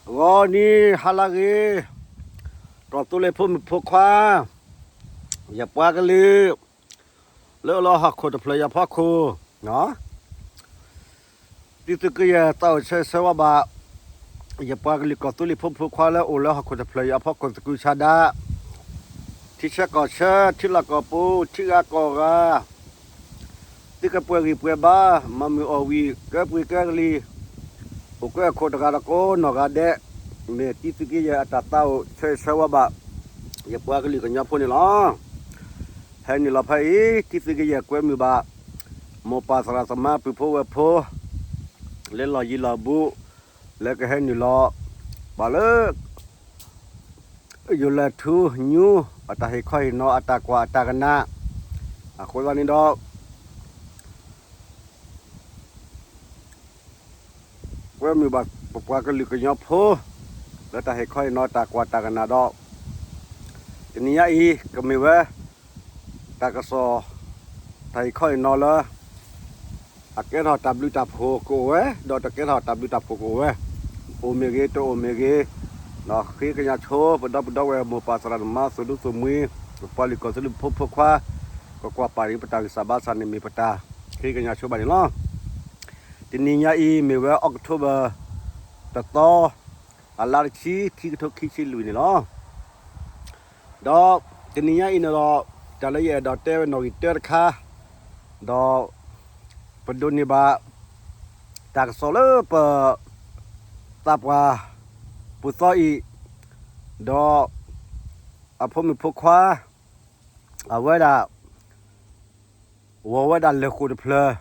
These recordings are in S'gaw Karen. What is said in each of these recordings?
ဂီၤနံၤဟါလၢအဂ့ၤ, ကီၢ်သူလ့ၤဖိမုၣ်ဖိခွါ, ယပှၤကလုာ် လၢအအိၣ်လၢဟီၣ်ခိၣ်တဖျၢၣ်အံၤအဖီခိၣ်, တံသုးက့ယဲၢ်သးအိၣ်ဆၢဂ့ၤဆၢဝါဘၣ် ယပှၤကလုာ်ကီၢ်သူလ့ၤဖိမုၣ်ဖိခွါလၢအအိၣ်လၢဟီၣ်ခိၣ်တဖျၢၣ်အံၤအဖီခိၣ်သကုၤဆးဒး, ထံဆၢကီၢ်ဆၢ, ထံလီၢ်ကီၢ်ပူၤ, ထံဂၤကီၢ်ဂၤ, သုကပှဲၤဂံၢ်ပှဲၤဘါ, မၤမုာ်အီၣ်ဝံၣ်, ကဲပှ့ၤကဲကလံၤ, အိၣ်ကဲခိၣ်တဂၤဒီးကိးနီၢ်ဂၤဒဲး, မ့ၢ်တံသုးက့ယဲၢ်အတၢ်သးအိၣ်ဆၢဂ့ၤဆၢဝါဘၣ် ယပှၤကလုာ်ကညီဖိန့ၣ်လီၤ. ဟဲနုာ်လီၤဖဲအံၤ တံသုးက့ယဲၢ်ကွဲမုာ်ဘၣ် မိၢ်ပၢ်သရၣ်သမါပုၢ်ဖိဝဲၢ်ဖိ လၢလီၢ်ယံၤလီၢ်ဘူး လၢကဟဲနုာ်လီၤ ဘၣ်လၢ ယိၤလၢထူညူ အတၢ်ဟ့ၣ်ခီဟ့ၣ်နီၤ အတၢ်ကွၢ်အတၢ်ကနၣ်, အဃိသတးန့ၣ်ဒီး ကွဲမုာ်ဘၣ်ပပှၤကလုာ်ကညီဖိ လၢတၢ်ဟ့ၣ်ခီဟ့ၣ်နီၤ တၢ်ကွၢ်တၢ်ကနၣ်ဒီး တနံၤညါအံၤ ကမ့ၢ်ဝဲ တၢ်ကစီၣ် တၢ်ဟ့ၣ်ခီဟ့ၣ်နီၤလၢ အကဲထီၣ်တၢ်ဘျုးတၢ်ဖှိၣ်ကအိၣ်ဝဲ ဒီးတကဲထီၣ်တၢ်ဘျုးတၢ်ဖှိၣ်ကအိၣ်ဝဲ, အိၣ်မ့ၢ်ဂ့ၤ တအိၣ်မ့ၢ်ဂ့ၤ, ဒီးဃ့ကညးဆိ ပဒီပုၢ်ဒီဝဲၢ်မိၢ်ပၢ်သရၣ်သမါ သူၣ်ဒူသူၣ်မှံ ပပှၤကလုာ်ကီၢ်သူလ့ၤဖိမုၣ်ဖိခွါ ကကွၢ်ပာ်န့ၢ်ပတၢ်ဂံၢ်စၢ်ဘါစၢ်န့ၣ်မ့ၢ်ပတၢ်ဃ့ကညးဆိဘၣ်န့ၣ်လီၤ. တနံၤညါအံၤမ့ၢ်ဝဲ October တသီ အလါတဆံ ခံကထိခံဆံလွံၢ်န့ၣ်လီၤ. ဒီးတနံၤညါအံၤန့ၣ်ဒီး တၢ်လၢယအဲၣ်ဒိးတဲဝဲနီၣ်ဂံၢ်တၢတခါ, ဒီး ပဒိးန့ၢ်ဘၣ် တၢ်ကစီၣ်လၢပ သးပှၢ် ပူၤသီအံၤ, ဒီး အဖိမုၣ်ဖိခွါ အဝဲဒၣ် ဝီၤဝဲဒၣ်လဲၤဃိာ်တဖျၢၣ်,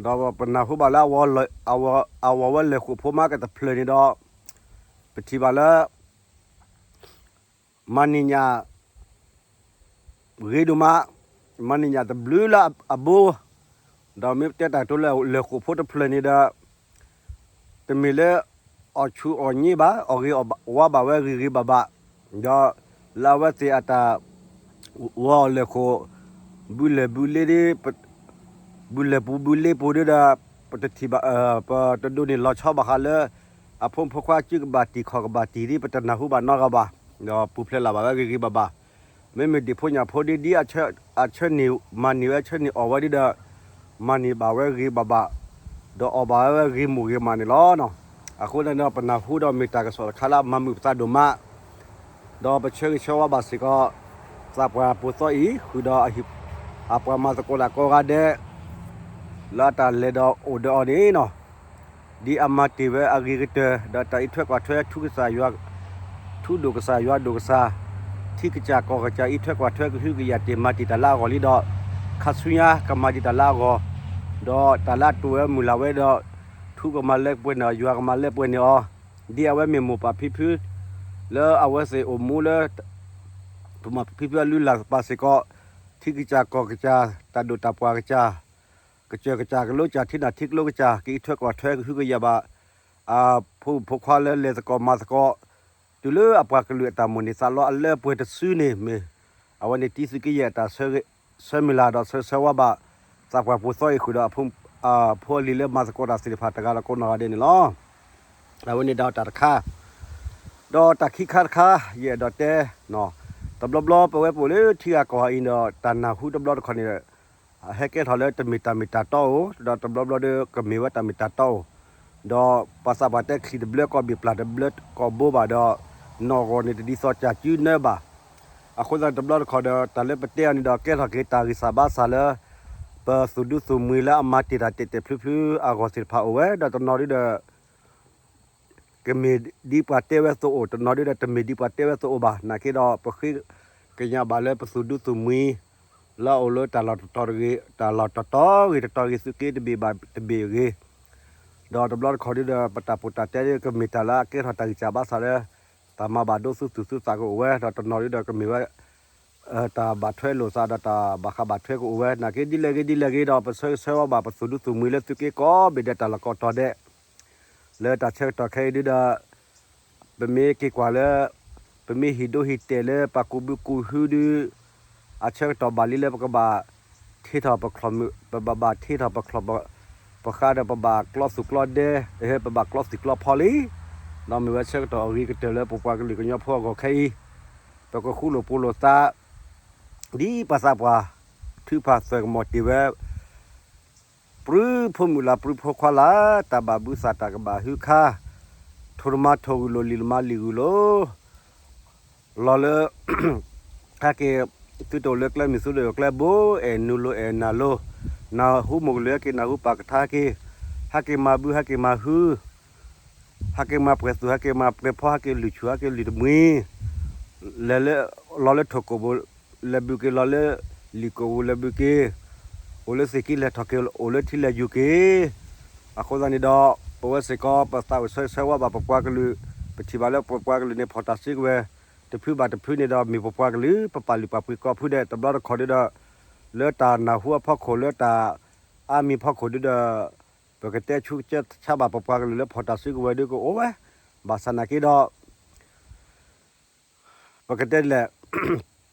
ဒီးပနၢ်ဟူဘၣ်လၢ အဝီၤဝဲလဲၤဃိာ်ဖိမါကတဖျၢၣ်န့ၣ်ဒီး ပထံၣ်ဘၣ်လၢ မၤန့ၢ်ညၣ် ဂ့ၤဒိၣ်မး, မၤန့ၢ်ညၣ်တဘျုးလၢအဘိ, ဒီးမ့ၢ်တဲတၢ်ကတိၤလၢလဲၤဃိာ်ဖိတဖျၢၣ်န့ၣ်ဒီး တမ့ၢ်လၢ အီၣ်ဆူၣ်အီၣ်ညံဘၣ်, အီၣ်ဂ့ၤအီၣ်ဝါဘၣ်ဝဲဂ့ၤဂ့ၤဘၣ်ဘၣ်, ဒီးလၢအဝဲသ့ၣ်အတၢ် ဝီၤလဲၤဃိာ် ဘုလဲၤဘုလ့ဒ် ဘုလဲၤပူၤဘုလ့ပူၤဒ်ဒီး ပတထံၣ်ဘၣ် ပတဒိးန့ၢ်လီၤဆီဘၣ်ဃးလၢ အဖိမုၣ်ဖိခွါစုကဘၣ်တံၢ်ခီၣ်ကဘၣ်တံၢ်ဒ် ပတနၢ်ဟူဘၣ်နီတဂၤဘၣ်, ဒီးပူၤဖျဲးလၢ်ဘၣ်ဝဲဂ့ၤဂ့ၤဘၣ်ဘၣ်, မ့မ့ၢ်ဒံၣ်ဖိညၣ်ဖိဒ် ဒ်အဆၢန့ၣ် မၤန့ၢ်ဝဲဆၢန့ၣ်အီၣ်ဝဲဒ်ဒီး မၤန့ၢ်ဘၣ်ဝဲဂ့ၤဘၣ်ဘၣ်, ဒီးအီၣ်ဘၣ်ဝဲဂ့ၤမိၢ်ဂ့ၤမးန့ၣ်လီၤ. အဃိန့ၣ်ဒီး ပနၢ်ဟူဒီးမ့ၢ်တၢ်ကစီၣ်တခါလၢအမၤမုာ်ပသးဒိၣ်မး, ဒီးပဆၢဂ့ၤဆၢဝါဘၣ်စ့ၢ်ကီး သးပှၢ်ပူၤသီအံၤ ဃုာ်ဒီး အပှၤမၤသကိးတၢ်ကိးဂၤဒဲး လၢအတၢ်လဲၤဒီးအိၣ်ဒီးအီၤန့ၣ်လီၤ. ဒ်အမၤတ့ၢ်ဝဲအဂ့ၤကတၢၢ် ဒီးတၢ်အံးထွဲကွၢ်ထွဲထူကစၢ်ယွၤ ထူဒိၣ်ကစၢ်ယွၤဒိၣ်ကစၢ်, ထံကစၢ်ကီၢ်ကစၢ်အံးထွဲကွၢ်ထွဲကဟုကယာ်တ့ၢ်မၤတ့ၢ်တၢ်လၢအဂီၢ်လံဒီး ခါဆူညါကမၤဒံးတၢ်လၢအဂီၢ်, ဒီးတၢ်လၢအတိာ်ဝဲမုၢ်လၢ်ဝဲဒီး ထူကမၤလၢပှဲၤန့ၢ်အီၤ ယွၤကမၤလၢပှဲၤန့ၢ်အီၤ, ဒ်အဝဲမ့ၢ်မိၢ်ပၢ်ဖံဖု လၢအဝဲသ့ၣ်အိၣ်မူလၢ ပမိၢ်ပၢ်ဖံဖုအလုၢ်အလၢ်ပာ်စ့ၢ်ကီး ထံကစၢ်ကီၢ်ကစၢ် တၢ်ဒိၣ်တၢ်ပှၢ်ကစၢ် ကစၢၢ်ကစၢ်ကလိကစၢ် ထံနၢ်ထံကျိကစၢ် ကအံးထွဲကွၢ်ထွဲကဟုကယာ်ဘၣ် အဖိမုၣ်ဖိခွါလၢလဲၤသကိးမၤသကိး တုၤလၢအပှၤကလုာ်အတၢ်မိၣ်န့ၢ်သးလီအလၢပှဲၤတစုန့ၣ်မ့ၢ် အဝဲန့ၣ်တံသုးက့ယဲၢ်အတၢ်ဆၢမုၢ်လၢ်ဒီးဆၢဂ့ၤဆၢဝါဘၣ် သးပှၢ်ပူၤသီအံၤဃုာ်ဒီး အဖိအလံၤလၢမၤသကိးတၢ်သ့ၣ်တဖၣ်တဂၤဒီးကိးနီၢ်ဂၤဒဲးန့ၣ်လီၤ. အဝဲန့ၣ်ဒီးတၢ်တခါ ဒီးတၢ်ခံခါတခါ ယအဲၣ်ဒိးတဲ တဘျီဘျီပဝဲပအိၣ်လၢထံဂၤကီၢ်ဂၤအံၤဒီး တၢ်နၢ်ဟူတဘျီတခီၣ်န့ၣ် ဟဲကဲထီၣ်လၢတမ့ၢ်တၢ်မ့ၢ်တၢ်တီအိၣ် ဒီးတဘျီဘျီဒီးကမ့ၢ်ဝဲတၢ်မ့ၢ်တၢ်တီအိၣ်, ဒီးပှၤသးပှၢ်တဲချံၣ်တဘျၢကီၢ်ဘ့ၣ်ပျၢ်တဘျၢကီၢ်ဘိဘၣ်ဒီး နီၢ်ဂီၢ်န့ၣ်တဒ်သိးကၢ်စုနၢဘၣ်. အဃိသတးတဘျီတခီၣ်ဒီး တၢ်လၢပတဲအီၤန့ၣ်ဒီး ကဲထီၣ်က့ၤတၢ်ဂံၢ်စၢ်ဘါစၢ်လၢ ပသူၣ်ဒူသူၣ်မှံလၢအမၤတ့ၢ်တၢ်တဲာ်တဲာ်ဖျုဖျုအဂီၢ်သ့ၣ်တဖၣ်အိၣ်ဝဲ ဒီးတနီၤဒ်ဒီး ကမ့ၢ်ဒ်ပှၤတဲဝဲသိးအိၣ် တနီၤဒ်ဒီးတမ့ၢ်ဒ်ပှၤတဲဝဲသိးအိၣ်ဘၣ်. နာ်က့ဒီးပဃ့ကညးဘၣ်လၢပသူၣ်ဒူသူၣ်မှံ လၢအအိၣ်လၢတၢ်လီၢ်တတီၤတဂ့ၤ တၢ်လီၢ်တတီၤဂ့ၤတတီၤဂ့ၤ သုးက့တဘ့ၣ်ဘၣ်တဘ့ၣ်ဂ့ၤ, ဒီးတဘျီတခီၣ်ဒ်ဒီး ပတၢ်ပိာ်တၢ်တဲဒ်ကမ့ၢ်တၢ်လၢအကဲထီၣ်တၢ်ဂံၢ်စၢ်ဘါစၢ်လၢ တၢ်မၤဘၣ်ဒိသူၣ်သူၣ်သူၣ်သးကအိၣ်ဝဲ ဒီးတနီၤဒ်ဒီးကမ့ၢ်ဝဲ တၢ်ဘၣ်ထွဲလိာ်သးဒီးတၢ်ဘၣ်ဃးဘၣ်ထွဲကအိၣ်ဝဲ နာ်က့ဒ်လဲၣ်ဂ့ၤဒ်လဲၣ်ဂ့ၤဒီး ပဆၢဂ့ၤဆၢဝါဘၣ်ပသူၣ်ဒူသူၣ်မှံလၢသုးက့ကိးဘ့ၣ်ဒဲးတၢ်လီၢ်ကိးတီၤဒဲး လၢတၢ်ဆၢကတီၢ်ခဲအံၤဒ်ဒီး ပမ့ၢ်က့ၤကွၢ်လၢ ပမ့ၢ်ဟံၣ်ဒိဟံၣ်တဲာ်လၢပှၤကူးဘုကူးဟုဒ် အဆၢကတီၢ်ဘၣ်လံလၢပကဘၣ် ထ့ထီၣ်ပချီၣ်မုၣ် ပဘၣ်ဘၣ်ထ့ထီၣ်ပချီၣ်ပဃါဒီးပဘၣ်ကျီသူၣ်ကျီဒဲ ပဘၣ်ကျီသံၣ်ကျီဖီလံ. ဒီးမ့ၢ်ဝဲဆၢကတီၢ်အဂ့ၤကတၢၢ်လၢပပှၤကလုာ်ကညီဖိအဂီၢ်ခဲအံၤ, ပကဃူလိာ်ဖိးလိာ်သး ဒ်ပှၤသးပှၢ်ထုကဖၣ်သၢၣ်ကမီၤတ့ၢ်ဝဲ ပြူဖိမုၣ်လၢပြူဖိခွါလၢ တၢ်ဘၣ်ဘုသၣ်တၢ်ကဘၣ်ဟုခါ, ထိၣ်တမၤထိၣ်ဂုၢ်လိာ် လံာ်တမၤလံာ်ဂုၢ်လိာ်, လီၤလၢ ဟဲက့ၤ သုတအိၣ်လၢကျဲမုၢ် သုတအိၣ်ကျဲဘိ, အဲၣ်နူလိာ်အဲၣ်နၢ်လိာ်, နၢ်ဟူမိၢ်ကလုၢ် ဟဲက့ၤနၢ်ဟူပၢ်ကထါက့ၤ, ဟဲက့ၤမၤဘု ဟဲက့ၤမၤဟု ဟဲက့ၤမၤပှဲၤသူၣ် ဟဲက့ၤမၤပှဲၤဖီ ဟဲက့ၤလုၢ်ဆူၣ် ဟဲက့ၤလုၢ်တမှံၤ, လဲၤလၢ လီၤလၢထိၣ်ကိာ်ပူၤ လဲၤဘုးက့ၤ လီၤလၢလံာ်ကိာ်ပူၤ လဲၤဘုးက့ၤ, အိၣ်လၢသ့ၣ်ခံလဲၤထီၣ်က့ၤ အိၣ်လၢထံလဲၤယူၤက့ၤ, အဃိသတးန့ၣ်ဒီး ပဝဲစ့ၢ်ကီး ပသးအိၣ်ဆၢဂ့ၤဆၢဝါဘၣ်ပပှၤကလုာ်, ပထံၣ်ဘၣ်လၢပပှၤကလုာ်န့ၣ် ဖီၣ်တၢ်စုကဝဲၤ တဖုဘၣ်တဖုန့ၣ်ဒီး မ့ၢ်ပပှၤကလုာ် ပပာ်လုၢ်ပာ်ပှ့ၤကိးဖုဒဲး တဘျီတခီၣ်ဒုဒီး လၢတၢ်နၢ်ဟူအဖီခိၣ် လၢတၢ်အါမံၤဖီခိၣ်ဒုဒီး ပကတဲဆူကစၢၢ်ဆါဘၣ်ပပှၤကလုာ်လၢဖီၣ်တၢ်စုကဝဲၤဒုကအိၣ်ဝဲ, ဘၣ်ဆၣ်နာ်က့ဒီး ပကတဲဒ်လဲၣ်,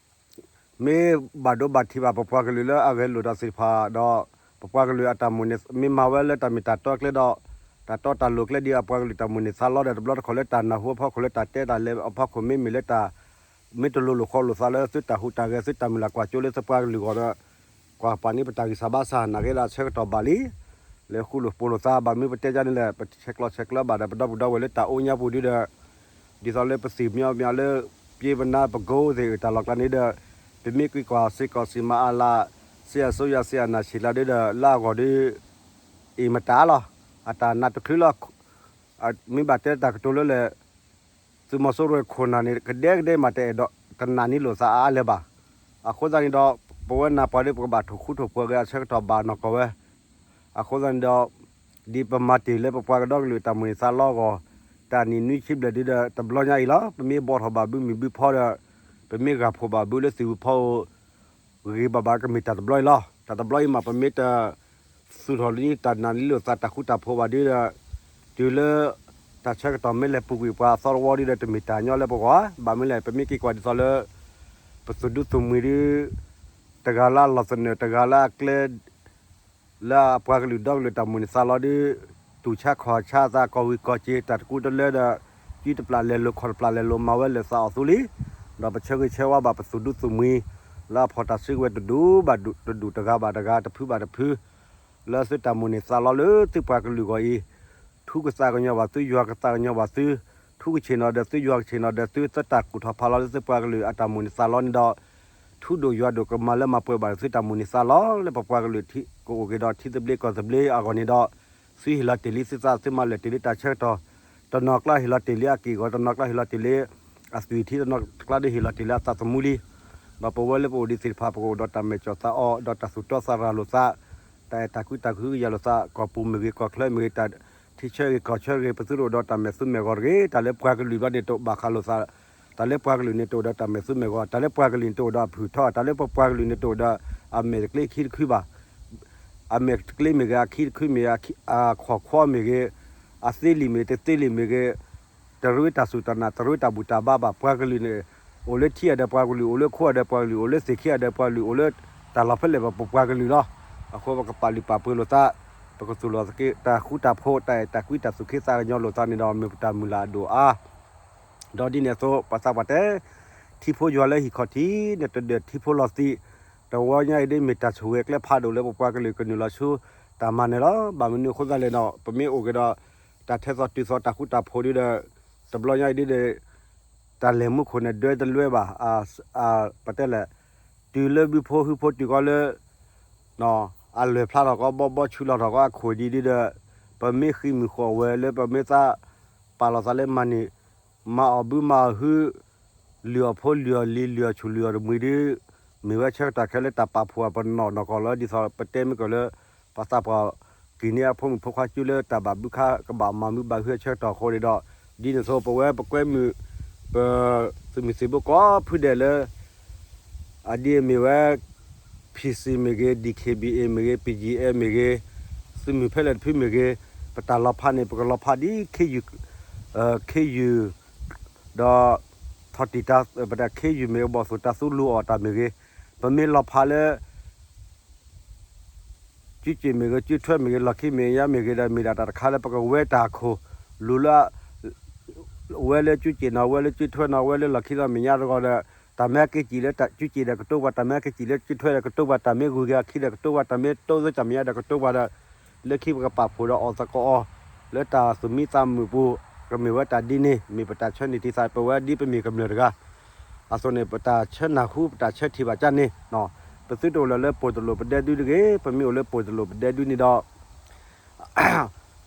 မ့ၢ်ဘၣ်ဒိဘၣ်ထံးဘၣ်ပပှၤကလုာ်လၢအဂဲၤလိာ်တၢ်သ့ၣ်တဖၣ်ဒီး ပပှၤကလုာ်အတၢ်မိၣ်န့ၣ် မ့ၢ်မၤဝဲလၢတၢ်မ့ၢ်တၢ်တီကျဲဒီး တၢ်တီတၢ်လိၤကျဲဒ်အပှၤကလုာ်တၢ်မိၣ်န့ၢ်သးလီဒီး တဘျီတခီၣ်လၢတၢ်နၢ်ဟူအဖီခိၣ် လၢတၢ်တဲတၢ်လဲၤအဖီခိၣ် မ့မ့ၢ်လၢတၢ် မ့ၢ်တလိၤလိာ်ဃီလိာ်သးလၢ သုတၢ်ဟူးတၢ်ဂဲၤ သုတၢ်မုၢ်လၢ်ကွၢ်စိလၢသုပှၤကလုာ်အဂီၢ်ဒီး ကွၢ်ပာ်န့ၢ်ပတၢ်ဂံၢ်စၢ်ဘါစၢ် နာ်က့ဒီးအဆၢကတီၢ်ဘၣ်လံ. လဲၤဃူလိာ်ဖိးလိာ်သး ဘၣ်မနုၤပတဲဒ်န့ၣ်လဲၣ်, ပဆဲးကျိးဆဲးကျၢဘၣ်ဒီး ပဒီပုၢ်ဒီဝဲၢ်လၢတၢ်အိၣ်ညါပူၤဒုဒီး ဒ်သိးလၢပသ့ၣ်မညီမညီလၢ ပျ့ပနါပကိးသ့ၣ်အတၢ်လီၢ်ကျါန့ၣ်ဒီး ပမ့ၢ်ကွၢ်က့ၤကီၢ်စ့ၢ်ကီး စံးမၤအလး စစ်အစိုးရ စစ်အာဏာရှင်လၢဒုဒီး လၢအဂီၢ်ဒု အံၤမတၤလီၤ. အတၢ်နာ်တချုးလီၤ. မ့ၢ်ဘၣ်တဲတၢ်ကတိၤလၢလဲၣ်, သုးမီၤစိရိၤခိၣ်နၢ်န့ၣ် ကဒဲကဒဲမး တအဲၣ်ဒိး တနာ်န့ၢ်လိာ်သးအါအါလၢၤဘၣ်. အဃိသတးန့ၣ်ဒီး ပဝဲနၢ်ပှၤဒီး ပကဘၣ်ထိၣ်ဃူထိၣ်ဖိးဂဲၤအဆၢကတီၢ်ဘၣ်နီၢ်ကီၢ်ဝဲ. အဃိသတးန့ၣ်ဒီး ဒ်ပမၤတ့ၢ်လၢပပှၤကဒီကလုာ်တၢ်မိၣ်န့ၢ်သးလီအဂီၢ် တၢ်နံၣ်နွံဆံဘျဲၣ်ဒုဒီး တဘျီညါအံၤလီၤ. ပမ့ၢ်ဘီထီၣ်ဘၣ်ဘုမုၢ်ဘုဖီဒီး ပမ့ၢ်ဂၢ်ဖှိၣ်ဘၣ်ဘုလၢသုးဘုဖီဧိၤ ဂ့ၤဘၣ်ဘၣ်ကမ့ၢ်တၢ်တဘျီအံၤလီၤ. တၢ်တဘျီအံၤမး ပမ့ၢ်တ သူၣ်ထီၣ်လၢတၢ်နာ်န့ၢ်လိာ်သးတၢ်ဃူတၢ်ဖိးဘၣ်ဒုဒီး တုၤလၢ တၢ်ဆၢကတီၢ်မ့ၢ်လဲၤပူၤကွံာ်ပှၤအသီတဝီဒုဒီး တမ့ၢ်တၢ်ညီလၢပဂီၢ်ဧါ. ဘၣ်မနုၤလဲၣ် ပမ့ၢ်က့ၤကွၢ်ဒ်သိးလၢ ပသုးဒူသုးမုၢ်ဒု တဂၤလၢအလီၢ်သနၢၣ် တဂၤလၢအကျဲ လၢအပှၤကလုာ်ဒီကလုာ်တၢ်မိၣ်န့ၢ်သးလီဒု တူၢ်ဆါခီၣ်ဆါသး ကီၢ်ဂံၢ်ကီၢ်စ့ၤ တၢ်တကူတလၢဒီး စုတပျၢ်လဲၤလိာ်ခီၣ်တပျၢ်လဲၤလိာ် မၤဝဲလၢာ်သးအီၣ်သူလံ. ဒီးပဆၢဂ့ၤဆၢဝါဘၣ်ပသုးဒူသုးမုၢ် လၢအဖီၣ်တၢ်စုကဝဲၤတဒူၣ်ဘၣ်တဒူၣ် တဂၤဘၣ်တဂၤ တဖုဘၣ်တဖု လၢသုတၢ်မိၣ်န့ၢ်သးလီလၢသုပှၤကလုာ်အဂီၢ်အံၤ, ထူကသးကညီၤဘၣ်သု ယွၤကသးကညီၤဘၣ်သု, ထူကဆ့ၣ်နီၤဒီးသု ယွၤကဆ့ၣ်နီၤဒီးသု သုတၢ်ကူၣ်ထီၣ်ဖးလီၤလၢသုပှၤကလုာ်အတၢ်မိၣ်န့ၢ်သးလီန့ၣ်ဒီး, ထူဒိၣ်ယွၤဒိၣ်ကမၤလၢမၤပှဲၤဘၣ်သုတၢ်မိၣ်န့ၢ်သးလီလၢပပှၤကလုာ်ကအိၣ်က့ၤဒီးထံသဘျ့ကီၢ်သဘျ့အဂီၢ်န့ၣ်ဒီး, သုဟ့ၣ်လီၤတ့ၢ်လံသုသး သုမၤလၢာ်တ့ၢ်လံတၢ်ဆၢကတီၢ်, တနီၤကျါဟ့ၣ်လီၤတ့ၢ်လံအက့ၢ်အဂီၤ, တနီၤကျါဟ့ၣ်လီၤတ့ၢ်လံ အသွံၣ်ထံ, တနီၤကျါဒီးဟ့ၣ်လီၤတ့ၢ်လံအသးသမူလံ. ဒီးပဝဲလၢပအိၣ်ဒံးသ့ၣ်တဖၣ် ပကအိၣ်ဒီးတၢ်မဲာ်ကၠီၣ်သးအီၣ် ဒီးတၢ်သူၣ်တီသးရၤလိာ်သး, တၢ်အဲၣ်တၢ်ကွံတၢ်ကဟုကယာ်လိာ်သး, ကီၢ်ပူၤမ့ၢ်ဂ့ၤ ကီၢ်ချၢမ့ၢ်ဂ့ၤ, တၢ်ထံဆၢဂ့ၤကီၢ်ဆၢဂ့ၤ ပသုတအိၣ်ဒီးတၢ်မဲာ်သူမဲာ်ဂီၤတဂ့ၤ. တၢ်လၢပှၤကလုာ်ဘျီန့ၣ် တအိၣ်ဘၣ်ဃးလိာ်သး, တၢ်လၢပှၤကလုာ်န့ၣ် တအိၣ်ဒီးတၢ်မဲာ်သူမဲာ်ဂီၤ, တၢ်လၢပှၤကလုာ်န့ၣ် တအိၣ်ဒီးအဖုၣ်ထီ, တၢ်လၢပပှၤကလုာ်န့ၣ် တအိၣ်ဒီးအမဲာ်တကျ့ခံတခုဘၣ်. အမဲာ်တကျ့မ့ၢ်ဂ့ၤ, အခံတခုမ့ၢ်ဂ့ၤ, အခိၣ်ခွီမ့ၢ်ဂ့ၤ, အသ့လံာ်မ့ၢ်တသ့လံာ်မ့ၢ်ဂ့ၤ, တရ့တၢ်စူၢ်တၢ်နာ် တရ့တၢ်ဘူၣ်တၢ်ဘါဘၣ်. ပှၤကလုာ်န့ၣ် အိၣ်လၢထံအဒၢးပှၤကလုာ်, အိၣ်လၢခိအဒၢးပှၤကလုာ်, အိၣ်လၢသ့ၣ်ခံအဒၢးပှၤကလုာ်, အိၣ်လၢတၢ်လီၢ်ဖဲလဲၣ်ဘၣ်ပပှၤကလုာ်လီၤ. အဃိပကပာ်လုၢ်ပာ်ပှ့ၤလိာ်သး, ပကသူၣ်လီၤသက့ တၢ်ဃူတၢ်ဖိး တၢ်အဲၣ်တၢ်ကွံတၢ်သူၣ်က့သးကညီၤလိာ်သးန့ၣ်ဒီး မ့ၢ်ပတၢ်မုၢ်လၢ်အဒိၣ်အါ ဒီးဒ်န့ၣ်အသိး ပှၤသးပှၢ်တဲ, ထံဖိယွၤလၢဟံၣ်ခီၣ်ထံး နတဒၢးထံဖိလီၤသံး, တဝီညါအံၤဒ်မ့ၢ်တၢ်ဆိၣ်ဂ့ၤအကျဲဖးဒိၣ်လၢပပှၤကလုာ်ကနုာ်လီၤဆူတၢ်မၤနၢၤလီၤ. ဘၣ်မနုၤအဃိသတးလဲၣ်ဒီး ပမ့ၢ်အိၣ်က့ၤဒီး တၢ်ထဲသိးတုၤသိးတၢ်ဃူတၢ်ဖိးဒ်ဒီး တဘျီညါအံၤဒ်ဒီး တၢ်လဲၤမူခိၣ်န့ၣ် ဒွဲတလွဲဘၣ်, ပတဲလဲၣ်, တုၤလၢဘုဖိဟုဖိတုၤကီလၢ အလွဲၢ်ဖျါထီၣ်ကီ ဘီဘီဆူလီၤထီၣ်ကီ အခိၣ်ဒံးဒ်ဒီး ပမ့ၢ်ဃံးမုၢ်ဃီၣ်ဝဲလၢပမ့ၢ်သးပာ်လီၤသးလၢမၤန့ၢ် မၤအီၣ်ဘုမၤအီၣ်ဟု လုၢ်အီၣ်ဖိလုၢ်အီၣ်လံၤ လုၢ်အီၣ်ဆူၣ်လုၢ်အီၣ်တမှံၤဒ် မ့ၢ်ဝဲဆၢကတီၢ်ခဲလၢတၢ်ပာ်ဖှိၣ်အပနီၣ်နီၢ်ကီၢ်လၢ ဒ်သိးပတဲမ့ၢ်ကီၢ်လၢ ပှၤသးပှၢ်က့ၤန့ၢ်အဖိမုၣ်ဖိခွါကၠိလၢတၢ်ဘၣ်ဘုခါကဘၣ်မၤမုာ်ဘၣ်ဟုအဆၢကတီၢ်အဃိန့ၣ်ဒီး ဒ်န့ၣ်အသိးပဝဲပကွဲမုာ် ပသုးမုၢ်သံၣ်ဘိကိးဖုဒဲးလၢ အဒ်အမ့ၢ်ဝဲ ဖံစံၣ်မ့ၢ်ဂ့ၤ, ဒံၣ်ခ့ၣ်ဘံၣ်အ့ၣ်မ့ၢ်ဂ့ၤ, ပံၣ်ယံၣ်အဲၣ် မ့ၢ်ဂ့ၤ, သုးမုၢ်ဖဲလဲၣ်တဖုမ့ၢ်ဂ့ၤ, ပတၢ်လီၤဖးန့ၣ် ပကလီၤဖးဒ်ခ့ယုၢ်, ခ့ယုၢ်, ဒီး ထီၣ်တံၢ်တၢ် ပတၢ်ခ့ယုၢ်မ့ၢ်ဂ့ၤ ဘီၣ်သိၣ်တၢ်သူလူၤအီၣ်တၢ်မ့ၢ်ဂ့ၤ, ပမ့ၢ်လီၤဖးလၢ ကၠူကၠ့ၣ်မ့ၢ်ဂ့ၤ, ကၠူထွဲမ့ၢ်ဂ့ၤ, လီၢ်ခံမ့ၢ်ညါမ့ၢ်ဂ့ၤဒီး မ့ၢ်ဒၣ်တၢ်တခါလၢပကဝဲတၢ်အခိၣ် လူၤလၢ ဝဲလၢကၠူကၠ့ၣ်နီၤ ဝဲလၢကၠူထွဲနီၤ ဝဲလၢလီၢ်ခံဒီးမဲာ်ညါတဂီၤဒီး တၢ်မ့ၢ်က့ၤစံၣ်လၢကၠူကၠ့ၣ်ဒီးကတိၢ်ပှၤ တၢ်မ့ၢ်က့ၤစံၣ်လၢကၠူထွဲဒီးကတိၢ်ပှၤ တၢ်မ့ၢ်ဂုၤက့ၤအခံဒီးကတိၢ်ပှၤ တၢ်မ့ၢ်တိၢ်သၢတၢ်မဲာ်ညါဒီးကတိၢ်ပှၤဒီး လၢခံပကပာ်ဖှိၣ်ဒီးအီၣ်သကိးအီၤ လၢတၢ်သူၣ်မံသးမုာ်ပူၤ ကမ့ၢ်ဝဲတၢ်ဒ်န့ၣ် မ့ၢ်ပတၢ်ဆၢန့ၢ်တံၢ်သး ပဝဲဒ်ပမ့ၢ်ကမျၢၢ်တဂၤ အသိးန့ၣ် ပတၢ်ဆၢနၢ်ဟူ ပတၢ်ဆၢထံၣ်ဘၣ်ကၢ်န့ၣ် ပသုတအိၣ်လၢၤလၢပိၢ်တလိာ်ပဒဲဒုတဂ့ၤ, ပမ့ၢ်အိၣ်လၢပိၢ်တလိာ်ပဒဲဒုန့ၣ်ဒီး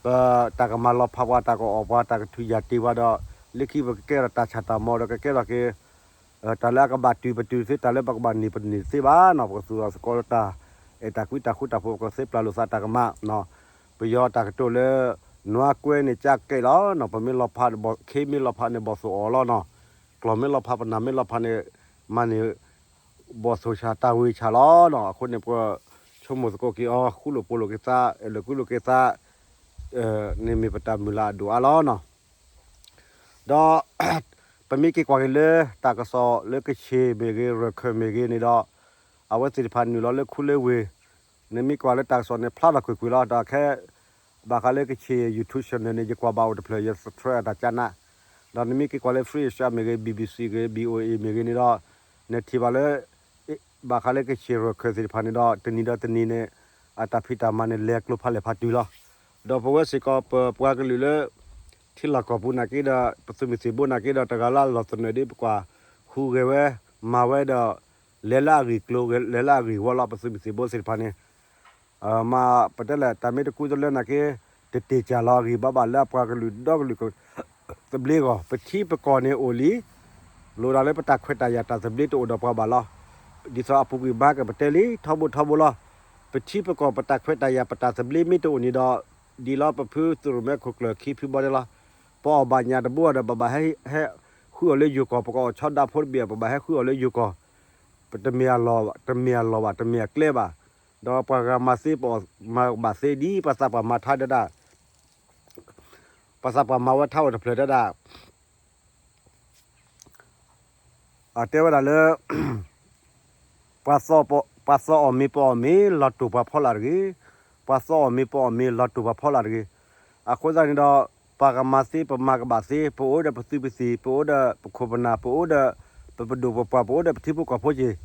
ပတၢ်ကမၤလီၤဖးပှၤ တၢ်ကအီၣ်ပှၤ တၢ်ကထူၣ်ယၢ်တ့ၢ်ပှၤဒီး လၢခံပကကဲထီၣ်တၢ်ဆၣ်တၢ်မီၤဒီး ကကဲထီၣ်က့ၤ တၢ်လၢအကဘၣ်တုၤပတုၤသ့ တၢ်လၢပကဘၣ်န့ၢ်ပန့ၢ်သ့ဘၣ်နီၤ, ပကသူၣ်ထီၣ်သကိးလၢတၢ်အဲၣ်တၢ်ကွံတၢ်ဃူတၢ်ဖိး ပကသ့ပျၢ်လိာ်သးတၢ်ကမၣ်နီၤ, ပယီၤတၢ်ကတိၤလၢ နွားကွဲန့ၣ် ကၠၢ်ကဲးလီၤနီၤ, ပမ့ၢ်လီၤဖး ခ့မ့ၢ်လီၤဖးန့ၣ် ဘီၣ်သိၣ်အီၣ်လီၤနီၤ, ကျီၢ်မ့ၢ်လီၤဖး ပနၢ်မ့ၢ်လီၤဖးန့ၣ် မၤန့ၢ် ဘီၣ်သိၣ်ဆၣ်တၢ်ဝ့ၤဆၣ်လီၤနီၤ, အဃိန့ၣ် ပကဆိကမိၣ်သကိးက့ၤအီၤ ဃူလိာ်ဖိးလိာ်က့ၤသး အဲၣ်လိာ်ကွံလိာ်က့ၤသး န့ၣ်မ့ၢ်ပတၢ်မုၢ်လၢ်အဒိၣ်အါလီၤနီၤ. ဒီး ပမ့ၢ်က့ၤကွၢ်က့ၤလၢ တၢ်ကစီၣ်လၢကခ့ၣ်မ့ၢ်ဂ့ၤ ရၢၢ်ခၢၣ်မ့ၢ်ဂ့ၤန့ၣ်ဒီး အဝဲသ့ၣ်တဖၣ်နုာ်လီၤလၢခူလၢဝ့ၢ်, နမ့ၢ်ကွၢ်လၢတၢ်ကစီၣ်န့ၣ် ဖျါထီၣ်ကွ့ၢ်ကွ့ၢ်လီၤ, ဒီးခဲ ဘၣ်ဃးလၢကခ့ၣ် YouTube channel န့ၣ် ယကွၢ်ဘၣ်အိၣ်တဖျၢၣ် ယ subscribe အတၢ်ကၢ်နး, ဒီးနမ့ၢ်က့ၤကွၢ်လၢ Free Asia မ့ၢ်ဂ့ၤ BBC ဂ့ၤ VOA မ့ၢ်ဂ့ၤန့ၣ်ဒီး နထံၣ်ဘၣ်လၢ ဘၣ်ဃးလၢကခ့ၣ်ရၢၢ်ခၢၣ်သ့ၣ်တဖၣ်န့ၣ်ဒီး တနံၤဒီးတနံၤန့ၣ် အတၢ်ဖံးတၢ်မၤန့ၣ် လဲၤကျိဖးလဲၢ်ဖးတုၤလီၤ. ဒီးပဝဲစ့ၢ်ကီး ပပှၤကလုာ်လၢ ထံလီၢ်ကီၢ်ပူၤနာ်က့ဒီး ပသုးမုၢ်သံၣ်ဘိနာ်က့ဒီး တဂၤလၢအလီၢ်သနၢၣ်ဒ်ပကွၢ် ဟူးဂဲၤဝဲ မၤဝဲဒီး လဲၤလၢအဂ့ၢ်ကျိၤ လဲၤလၢအဂ့ၢ်ဝီလီၤ ပသုးမုၢ်သံၣ်ဘိသ့ၣ်တဖၣ်န့ၣ် မၤပတဲလဲၣ် တၢ်မ့ၢ်တကူတလၢနာ်က့ တတ့ၢ်ကၢ်လီၤအဂံၢ်ဘါဘၣ်လၢအပှၤကလုာ်ဒီကလုာ် သဘျ့အဂီၢ် ပထံပကီၢ်န့ၣ်အိၣ်လံ, လိၣ်ဒၣ်လၢပတၢ်ခွဲးတၢ်ယာ်တၢ်သဘျ့တအိၣ်ဒီးပှၤဘၣ်လီၤ. ဒ်သိးအပူၤကွံာ်မၤကပတဲလံ ထီဘိထီဘိလီၤ. ပထံပကီၢ်ပတၢ်ခွဲးတၢ်ယာ်ပတၢ်သဘျ့မ့ၢ်တအိၣ်န့ၣ်ဒီး ဒ်လီၤပဖုသုးရိၣ်မဲခိၣ်ကျၢၢ်ခံဖုဘီဒဲလီၤ. ပအီၣ်ဘၣ်ညၣ်တဘိဒီး ပဘၣ်ဟဲ ဟဲဃုအီၤလၢယိၤကီၢ်, ပကအီၣ်ဆီဒၣ်ဖိတဘ့ၣ် ပဘၣ်ဟဲဃုအီၤလၢယိၤကီၢ်, ပတမ့ၢ်အလီၢ် တမ့ၢ်အလီၢ်ဘၣ် တမ့ၢ်အကျဲဘၣ်. ဒီးပှၤဂၤမၤသ့ ပအီၣ်မၤကဘၣ်သ့ ဒ်ပှၤသးပှၢ်မၤထါဒဲဒၣ် ပှၤသးပှၢ်မၤဝဲထါအိၣ်တဖျၢၣ်ဒဲဒၣ် အတဲဝဲဒၣ်လၢ ပှၤသီအီၣ်မ့ၤပအီၣ်မ့ၤ လီၤတိၢ်ပှၤဖီလာ်တဂ့ၤ, ပှၤသီအီၣ်မ့ၤပအီၣ်မ့ၤ လီၤတိၢ်ပှၤဖီလာ်တဂ့ၤ. အဃိသတးန့ၣ်ဒီး ပှၤကမၤသ့ ပမၤကဘၣ်သ့ ပအိၣ်ဒီးပသုးပသံၣ် ပအိၣ်ဒီးပခိၣ်ပနၢ် ပအိၣ်ဒီး ပပဒိၣ်ပပှၢ် ပအိၣ်ဒီးပထံဖိကီၢ်ဖိက့ၤ,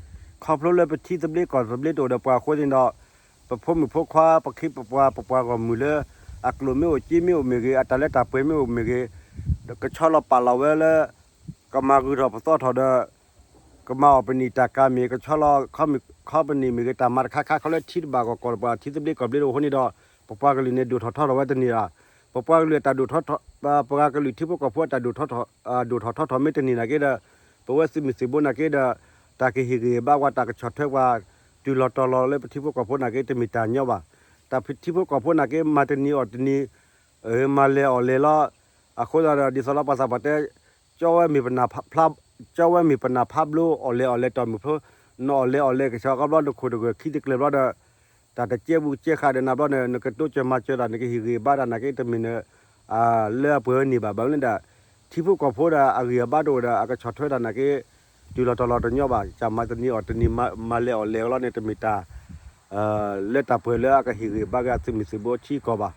ခီဖျိလၢပထံသဘျ့ကီၢ်သဘျ့တအိၣ်ဒီးပှၤအဃိသတးန့ၣ်ဒီး ပဖိမုၣ်ဖိခွါ ပခ့ပပှၤ ပပှၤဂီၢ်မုၢ်လၢ အကျိၣ်မ့ၢ်အိၣ် စ့မ့ၢ်အိၣ်မ့ၢ်ဂ့ၤ အတၢ်လၢတၢ်ပှဲၤမ့ၢ်အိၣ်မ့ၢ်ဂ့ၤ ကဆီလီၤပာ်လီၤဝဲလၢ ကမၤဂုာ်ထီၣ်ပသီထီၣ်ဒီး ကမၤအီၣ်ပနံာ်တၢ်ကၤမ့ၢ် ကဆီလီၤ company မ့ၢ်ဂ့ၤ တၢ်မၤတခါခါခီလၢထံတဘၣ်ဂီၢ်ကီၢ်တဘၣ် ထံသဘျ့ကီၢ်ဘျ့တအိၣ်အဃိန့ၣ်ဒီး ပပှၤကလုာ်န့ၣ် ဒိၣ်ထီၣ်ထီထီၣ်ဝဲတန့ၢ်ဘၣ်. ပပှၤကလုာ်အတၢ်ဒိၣ်ထီၣ်ထီ ပပှၤကလုာ်ထံဖိကီၢ်ဖိအတၢ်ဒိၣ်ထီၣ်ထီ ဒိၣ်ထီၣ်ထီထီၣ်မ့ၢ်တန့ၢ်နာ်က့ဒီး ပဝဲသုးမုၢ်သံၣ်ဘိနာ်က့ဒီး တၢ်ကဟ့ၣ်ဂံၢ်ဘါပှၤ တၢ်ကဆီၣ်ထွဲပှၤ တုၤလီၤတီၤလီၤလၢပထံဖိကီၢ်ဖိနာ်က့ တမ့ၢ်တၢ်ညီဘၣ်. တၢ်ထံဖိကီၢ်ဖိနာ်က့ မၤတနံၤအီၣ်တနံၤ မၤလဲၤအီၣ်လဲၤလီၤ. အဃိသတးဒီး ဒ်သိးလၢပှၤသးပှၢ်တဲ ကၠီဝဲမ့ၢ်ပနၢ်ဖး ကၠီဝဲမ့ၢ်ပနၢ်ဖးဘျိ အီၣ်လဲၤအီၣ်လဲၤတီၢ်မုၢ်ဖိ နအီၣ်လဲၤအီၣ်လဲၤကဆှီကီဘျီ နခိၣ်တဂၢၢ်ခံတကျၢၤဘျီဒီး တၢ်တကဲဘူးကဲဃာ်ဒီးနၤဘျီန့ၣ် နကတိစၢၤမၤစၢၤတၢ် နကဟ့ၣ်ဂံၢ်ဘါတၢ်နာ်က့ တမ့ၢ်န လၢအပှဲၤဝဲန့ၣ်ဘၣ် ဘၣ်မနုၤဒီး ထံဖိကီၢ်ဖိဒီး အဂံၢ်အဘါတအိၣ်ဒီး အကဆီၣ်ထွဲတၢ်နာ်က့ တုၤလီၤတီၤလီၤတညီဘၣ်. ကမၤတနံၤအီၣ်တနံၤ မၤလဲၤအီၣ်လဲၤလီၤန့ၣ် တမ့ၢ်တၢ် လၢတၢ်ပှဲၤလၢအကဟ့ၣ်ဂံၢ်ဘါက့ၤအသုးမုၢ်သံၣ်ဘိထံကီၢ်ဘၣ်.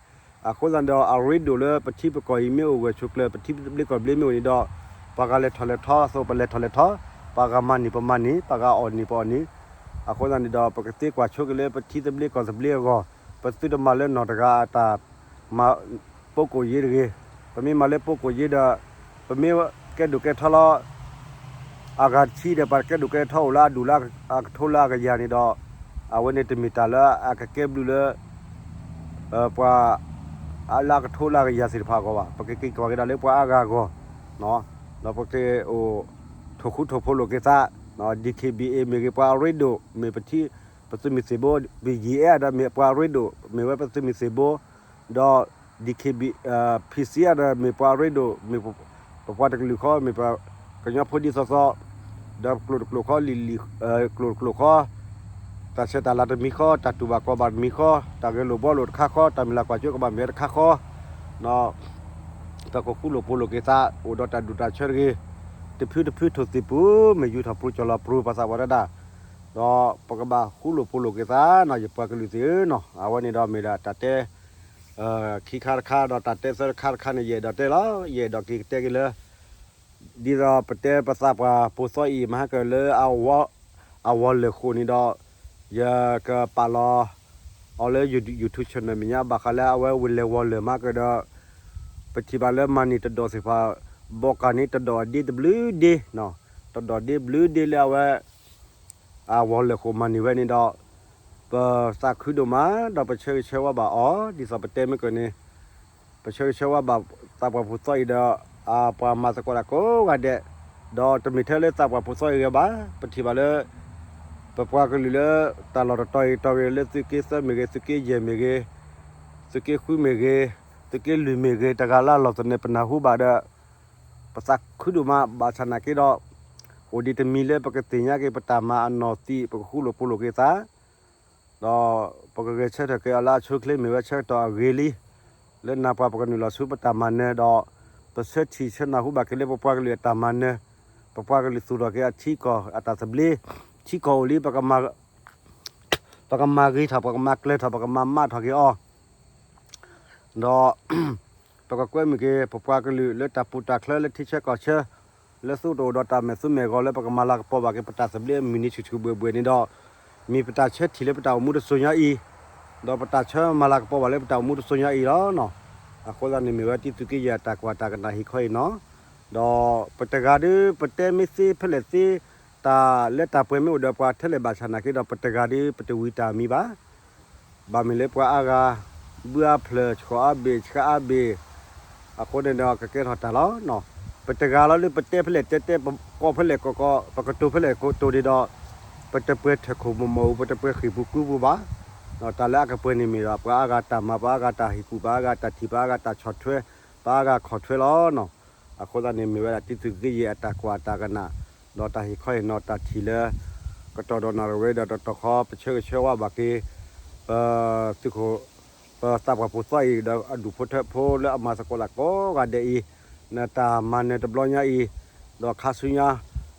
အဃိသတးဒီး အရ့ဒိၣ်လၢပထံပကီၢ်အံၤမ့ၢ်အိၣ်ဂၢၢ်ဆိးကျၢၤ ပထံသဘျ့ကီၢ်ဘျ့မ့ၢ်အိၣ်န့ၣ်ဒီး ပှၤဂၤလဲၤထီၣ်လဲၤထီ အသိးပလဲၤထီၣ်လဲၤထီ, ပှၤဂၤမၤန့ၢ်ပမၤန့ၢ်, ပှၤဂၤအီၣ်န့ၢ်ပအီၣ်န့ၢ်. အဃိသတးန့ၣ်ဒီး ပကသ့ကွၢ်ဆိက့ၤလၢပထံသဘျ့ကီၢ်သဘျ့အဂီၢ်, ပသုတမၤလၢနီၢ်တဂၤအတၢ်မၤ ပိကိၣ်ယ့တဂ့ၤ. ပမ့ၢ်မၤလၢပိကိၣ်ယ့ဒီး ပမ့ၢ်ကဲဒိၣ်ကဲထီလီၤ အဂၤတဆံဒီး ပှၤကဲဒိၣ်ကဲထီအိၣ်လၢအဒူၣ်လၢအကထိလၢအကယၤန့ၣ်ဒီး အဝဲန့ၣ်တမ့ၢ်တၢ်လၢအကကဲဘျုးလၢ ပှၤ လၢအကထိလၢအကယၤသ့ၣ်တဖၣ်အဂီၢ်ဘၣ်. ပကက့ၤကွၢ်က့ၤဒၣ်လၢပှၤအါဂၤအဂီၢ်, ဒီးပကအိၣ် ထိၣ်ဃူထိၣ်ဖိးလိာ်က့ၤသး, DKBA မ့ၢ်ဂ့ၤပှၤအရ့ဒိၣ် မ့ၢ်ပထံ ပသုးမုၢ်သံၣ်ဘိ, BGF ဒီးမ့ၢ်ပှၤအရ့ဒိၣ် မ့ၢ်ဝဲပသုးမုၢ်သံၣ်ဘိ, ဒီး DKB PC ဒီးမ့ၢ်ပှၤအရ့ဒိၣ် မ့ၢ်ပပှၤတကလုာ်ဃီ မ့ၢ်ပကညီဖိဒ်သိးသိး, ဒီးကျိာ်တကျိာ်ဃီ လံာ်လံာ် ကျိာ်တကျိာ်ဃီ တၢ်ဆဲးတၢ်လၤတမံၤဃီ, တၢ်တူၢ်ဘၣ်ကီဘၣ်တမံၤဃီ, တၢ်ဂဲၤလိာ်ဘှီလိာ်တခါဃီ, တၢ်မုၢ်လၢ်ကွၢ်စိကဘၣ်မ့ၢ်တခါဃီ, ဒီး ပကဃူလိာ်ဖိးလိာ်က့ၤသး အိၣ်ဒီးတၢ်ဒူၣ်တၢ်ဆၢတဂ့ၤ, တဖုတဖုထိၣ်သ့ၣ်ပူၤ မ့ၢ်ယူၤထီၣ်ပရူၤကၠီၣ်လီၤပရူၤ ပှၤသးပှၢ်တဒၣ်, ဒီးပကဘၣ်ဃူလိာ်ဖိးလိာ်က့ၤသးနီၤ ယပှၤကလုာ်သ့ၣ်ဧၢနီၤ. အဝဲန့ၣ်ဒီးမ့ၢ်ဒၣ်တၢ်တဲ ခံခါတခါ ဒီးတၢ်တဲသၢတခါတခါန့ၣ် ယအဲၣ်ဒိးတဲလီၤ. ယအဲၣ်ဒိးက့ၤကတဲက့ၤလၢ ဒ်သိးပတဲပသးပှၢ်ပိာ်သီၣ်အံၤ မဟါကလၢ အဝီၤလၢာ်ဃိန့ၣ်ဒီး ယကပာ်လီၤအီၤလၢ YouTube channel မဲာ်ညါ ဘၣ်ဃးလၢအဝဲဝံၤလဲၤဝီၤလၢာ်မးကဒီး ပထံၣ်ဘၣ်လၢမၤန့ၢ်တဒီးသ့ၣ်တဖၣ် ဘီကၢ်န့ၣ်တဒီးဒ့တဘျုးဒ့ တဒီးဒ့ဘျုးဒ့လၢအဝဲ အဝီၤလၢာ်ဃိမၤန့ၢ်ဝဲန့ၣ်ဒီး ပသးခုဒိၣ်မး ဒီးပဆၢဂ့ၤဆၢဝါဘၣ်အီၤ ဒ်သိးပတဲမ့ၢ်ကန့ၣ် ပဆၢဂ့ၤဆၢဝါဘၣ်သးပှၢ်ပိာ်သီၣ်အံၤဒီး အပှၤမၤသကိးတၢ်ကိးဂၤဒဲး, ဒီးတမ့ၢ်ထဲလၢသးပှၢ်ပိာ်သီၣ်အံၤဂ့ၤဘၣ်, ပထံၣ်ဘၣ်လၢ ပပှၤကလုာ်လၢ တၢ်လီၢ်တတီၤအံၤတီၤဂ့ၤ လၢသုးက့သၢမ့ၢ်ဂ့ၤ, သုးက့ယဲၢ်မ့ၢ်ဂ့ၤ, သုးက့ဃုမ့ၢ်ဂ့ၤ, သုးက့လွံၢ်မ့ၢ်ဂ့ၤ, တဂၤလၢ်လီၢ်သနၢၣ်ပနၢ်ဟူဘၣ်ဒီး ပသးခုဒိၣ်မး ဘၣ်ဆၣ်နာ်က့ဒီး အိၣ်ဒံးတမံၤလၢပကသ့ၣ်ညါက့ၤ ပတၢ်မၤအနီၢ်သံး ပကဃူလိာ်ဖိးလိာ်က့ၤသး ဒီးပကဂဲၤဆၢထၢၣ်က့ၤအီၤလၢအဆိအချ့မ့ၢ်ဝဲဆၢကတီၢ်အဂ့ၤလံ, လၢနၢ်ပှၤပကနုာ်လီၤဆူပတၢ်မၤနၢၤဒီး ပဆၢထံၣ်ဆၢနၢ်ဟူဘၣ်က့ၤလၢပပှၤကလုာ်အတၢ်မၤနၢၤ, ပပှၤကလုာ်သူၣ်ထီၣ်က့ၤအထံကီၢ်အတၢ်သဘျ့, ထံကီၢ်အိၣ်လံ ပကမၤဂ့ၤထီၣ် ပကမၤကျၢၤထီၣ် ပကမၤမးထီၣ်က့ၤအီၤ ဒီး ပကကွဲမုာ်က့ၤ ပပှၤကလုာ်လၢတၢ်ပူၤတၢ်ချၢ လၢထံဆၢကီၢ်ဆၢ လၢသုတအိၣ်ဒီးတၢ်မဲာ်သူမဲာ်ဂီၤ လၢပကမၤလၤကပီၤဘၣ်က့ၤပတၢ်သဘျ့အမုၢ်နံၤဆူၣ်ဆူၣ်ဘှဲၣ်ဘှဲၣ်န့ၣ်ဒီး မ့ၢ်ပတၢ်ဆၢထံၣ်လၢပတၢ်အိၣ်မူတစိၤညါအံၤ, ဒီးပတၢ်ဆၢမၤလၤကပီၤဘၣ်လၢပတၢ်အိၣ်မူတစိၤညါအံၤလီၤ. အဃိသတးန့ၣ်မ့ၢ်ဝဲတံသုးက့ယဲၢ်အတၢ်ကွၢ်တၢ်ကနၣ်ဟ့ၣ်ခီအံၤနီၤ, ဒီးပတဂၤဒီး ပတဲမ့ၢ်သ့ဖဲလဲၣ်သ့, တၢ်လၢတၢ်ပှဲၤမ့ၢ်အိၣ်ဒီးပှၤထဲလဲၣ်ဘၣ်ဆၣ်နာ်က့ဒီး ပတဂၤဒီး ပတဝံၤတၢ်မံၤဘၣ် ဘၣ်မ့ၢ်လၢပှၤအါဂၤ ဘုအါဖျၢၣ် ဆှီအါဘ့ၣ် ဆှါအါဘ့ၣ်, အဃိန့ၣ်ဒီးကကဲထီၣ်တၢ်လီၤ. ပတဂၤလီၤလၢပတဲဖဲလဲၣ်တဲတဲ ပကိးဖဲလဲၣ်ကိးကိး ပကတိၤဖဲလဲၣ်ကိးတိၤန့ၣ်ဒီး ပတပှဲၤထၢၣ်ခိၣ်မီၢ်မီၢ်အူ ပတပှဲၤဃံၣ်ပူၤကုပူၤဘၣ်. တၢ်လၢအကပှဲၤန့ၣ်မ့ၢ်ဒီး ပှၤအါဂၤတၢ်မၤ ပှၤအါဂၤတၢ်ဟ့ၣ်ကူၣ် ပှၤအါဂၤတၢ်ထံၣ် ပှၤအါဂၤတၢ်ဆီၣ်ထွဲ ပှၤအါဂၤခီၣ်ထွဲလီၤ. အဃိသတးန့ၣ်မ့ၢ်ဝဲဒၣ်တံသုးက့ယဲၢ်အတၢ်ကွၢ်တၢ်ကနၣ်, ဒီးတၢ်ဟ့ၣ်ခီဟ့ၣ်နီၤတၢ်ထံၣ်လၢ ကတီၢ်ဒီးနၣ်ရံၣ်ဝဲဒီးတတီၢ်ဃီ ပဆၢဂ့ၤဆၢဝါဘၣ်က့ၤ ပသုးခိၣ် ပသးပှၢ်ပိာ်သီၣ်အံၤ ဒီးအဒူၣ်ဖိထၢဖိလၢအမၤသကိးတၢ်ကိးဂၤဒဲးအံၤ, နတၢ်မၤနၢၤတဘျီညါအံၤ, ဒီးခါဆူညါ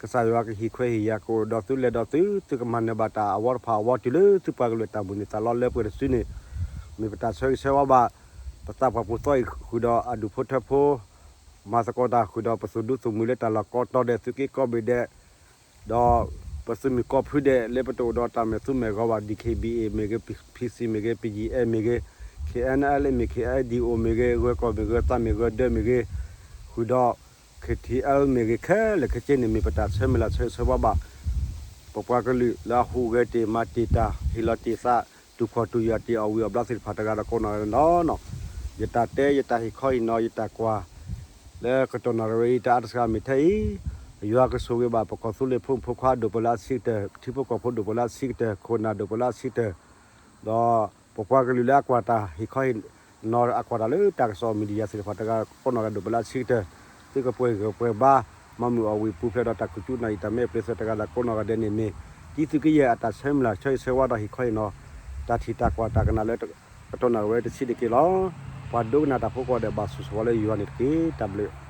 ကစၢ်ယွၤကဟ့ၣ်ခွဲးဟ့ၣ်ယာ်ကအိၣ်ဒီးသုလဲၤဒီးသု သုကမၤနၢၤဘၣ်တၢ်အဝီတဖၣ်အဝီတုၤလၢသုပှၤကလုာ်အတၢ်မုၢ်န့ၢ်သးလီလၢပှဲၤတစုန့ၣ်, မ့ၢ်ပတၢ်ဆၢဂ့ၤဆၢဝါဘၣ် ပသးပှၢ်ပိာ်သီၣ်အံၤဃုာ်ဒီးအဒူၣ်ဖိထၢဖိ မၤသကိးတၢ်ဃုာ်ဒီးပသုးဒူသုးမုၢ်လၢတၢ်လီၢ်ကိးတီၤဒဲး သုးက့ကိးဘ့ၣ်ဒဲး ဒီးပသုးမုၢ်ကိးဖုဒဲး လၢပတအိၣ်ဒီးတၢ်မဲာ်သူမဲာ်ဂီၤဘၣ် DKBA မ့ၢ်ဂ့ၤ, PC မ့ၢ်ဂ့ၤ, PGF မ့ၢ်ဂ့ၤ, KNLA မ့ၢ် KNDO မ့ၢ်ဂ့ၤ, ဂၢၤကီၢ်မ့ၢ်ဂ့ၤ, သးမ့ၢ်ဂ့ၤ, ဒၢမ့ၢ်ဂ့ၤ, ဃုာ်ဒီး KTL မ့ၢ်ဂ့ၤ ခဲလၢာ်ခဲဆ့န့ၣ် မ့ၢ်ပတၢ်ဆၢမုၢ်လၢ်ဆၢဂ့ၤဆၢဝါဘၣ် ပပှၤကလုာ်လၢအဟူးဂဲၤတ့ၢ်မၤတ့ၢ်တၢ် ဟ့ၣ်လီၤတ့ၢ်သး တူၢ်ဖှီၣ်တူၢ်ယာ်တ့ၢ်အီၣ်ဝံၤအီၣ်ဘျါသ့ၣ်တဖၣ်တဂၤဒီးကိးနီၢ်ဂၤဒဲးလီၤ. ယတၢ်တဲ ယတၢ်ဟ့ၣ်ခီဟ့ၣ်နီၤ ယတၢ်ကွၢ် လၢကတီၢ်နၣ်ရံၣ်ဝဲအံၤ တအါတစှၤမ့ၢ်ထဲအံၤ, ယွၤကဆိၣ်ဂ့ၤဘၣ် ပကီၢ်သူလ့ၤဖိမုၣ်ဖိခွါဒိၣ်ပှဲၤလၢအဆံးကတၢၢ်, ထံဖိကီၢ်ဖိဒိၣ်ပှဲၤလၢအဆံးကတၢၢ်, ခိၣ်နၢ်ဒိၣ်ပှဲၤလၢအဆံးကတၢၢ်, ဒီးပပှၤကလုာ်လၢအကွၢ်တၢ်ဟ့ၣ်ခီဟ့ၣ်နီၤ အကွၢ်တၢ်လၢတၢ်ကစီၣ် media သ့ၣ်တဖၣ်တဂၤကိးနီၢ်ဂၤဒဲးဒိၣ်ပှဲၤလၢအဆံးကတၢၢ်, သုကပှဲၤဂၢၢ်ပှဲၤဘါ မၤမုာ်အီၣ်ဝံၤပူၤဖျဲးဒီးတၢ်ခူၣ်ကၠူနၢ်အံၤ တၢ်မဲာ်ပျ့ၤသၢတဂၤလၢကိးနီၢ်ဂၤဒဲးန့ၣ်မ့ၢ် တံသုးက့ယဲၢ်အတၢ်ဆၢမုၢ်လၢ်ဆၢဂ့ၤဆၢဝါဒီးဟ့ၣ်ခီဟ့ၣ်နီၤ တၢ်ထံၣ်တၢ်ကွၢ်တၢ်ကနၣ်လၢ ကတီၢ်နၣ်ရံၣ်ဝဲတဆံးတက့ၢ်လီၤ. ပှၤဒိကနၣ်တၢ်ဖိကိးဂၤဒဲးဘၣ်ဆိၣ်ဂ့ၤလၢယွၤန့ၣ်တက့ၢ်. တၢ်ဘျုး